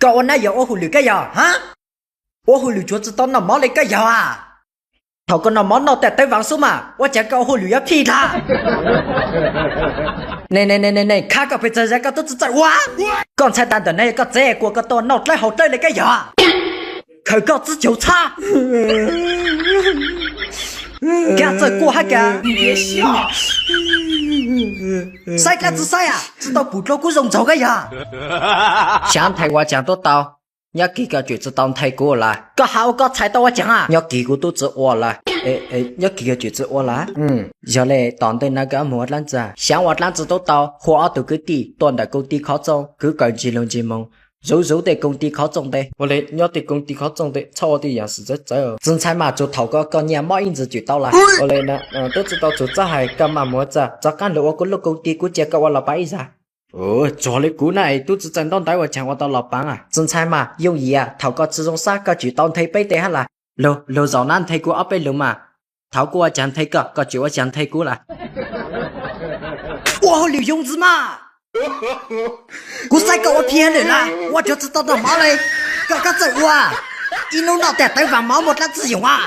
Koj ua nab yog ua hauj lwm koj yog ha? Ua hauj lwm tsuav tsis tau noj mov li koj yog a? Thaum koj noj mov noj tej tawv vav xub mas ua cas koj ua hauj lwm yuav phij ntag? Ne ne ne ne, khab koj pes tsawg zag koj twb tsis txawj ua. Koj ntxhais tas ntawm no yog koj txiv kuas koj tuaj noj dlawb haus dlawb li koj yog? Khaws koj txiv caug txhab. Koj txawj kuaj hab kag. Saib dlaab tsi saib a, tsi tau pum dlua kub zoo ntsaug koj yog. Xyaav nthe ua caag tub tau? Nyob kis koj tseem tsi tau nthe kuv lawm. Koj has ua koj txhais tau ua caag a? Nyob kis kuv tub tsi ua lawm. Nyob kis koj tseem tsi ua lawm. Yog le tom ntej no koj moog ua dlaab tsi? Xyaav ua dlaab tsi tub tau? Hu ob tug kwv tij tuaj ntawm koom ti khov txooj, kwv kawm ntsis lug ntsis moog, zuv zuv tej koom ti khov txooj tes. Ua le nyob tej koom ti khov txooj tes txhob ua tej yaam xwm txawv txawv. Txiv ntxhais mas tsuas thaum koj koj nyiaj mob ib ntsis tseem tau lawm. Ua le tub tsi tau txug txab hais, koj mas moog ua txag, rov qaab lug ua kuv lub koom ti, kuv cia koj ua los paav ib zag. Tsuas le kuv na es tub tsi txawj ntaub ntawv ua caag ua tau los paav a? Txiv ntxhais mas yooj yim, thaum koj tsi zoo sab koj tseem tau nthe peb tes hab las. Lug lug zaum nab nthe kuv ob peb lug mas. Thaum kuv ua caag nthe koj, koj tseem ua caag nthe kuv lawm. Ua hauj lwm yoo ntxiv mas. Kuv saib koj ua phiaj lawm las, ua cuag tsi tau noj mov le. Koj koj txawj ua, ib nub noj tej tawv vav mov muaj dlaab tsi yoog a?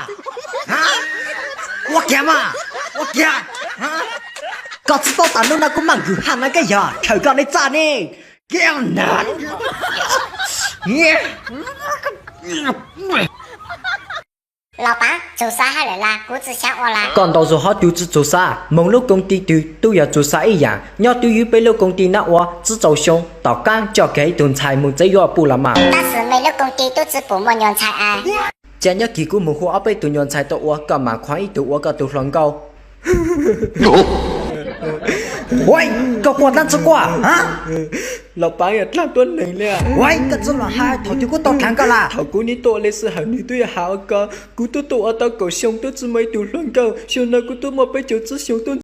Ua kiag mas, ua kiag. Koj tsi paub tas nub no kuv maaj kws haj na koj yog, khaws koj le txaj ne. Los paav, txug xav hab lawm las, kuv tsi xyaav ua las. Koj ntau zug hov cuag tsi txug xav, moog lub koom ti twg tub yog txug xav ib yaam. Nyob twb ywb peb lub koom ti nab ua tsib rau xyoo, tom qaab coj kag ib tug ntxhais moog txeeb yuav puj los mas. Tab sis mej lub koom ti tub tsi pum muaj nyuas ntxhais a. Cia nyob kis kuv moog hu ob peb tug nyuas ntxhais tuaj ua, koj maam qhuas ib tug ua koj tug hluas nkauj. Huaib, koj quaj dlaab tsi quaj? Los paav yog dlaab tuab neeg le. Huaib, koj tsi los has thaum twg kuv tau dlaav koj las. Thaum kuv niaj tuaj le sij hawm nwg tub yog has ua koj, kuv tub tuaj ua tau kaum xyoo tub tsi muaj ib tug hluas nkauj, xyoo no kuv tub muaj peb caug tsib xyoo tub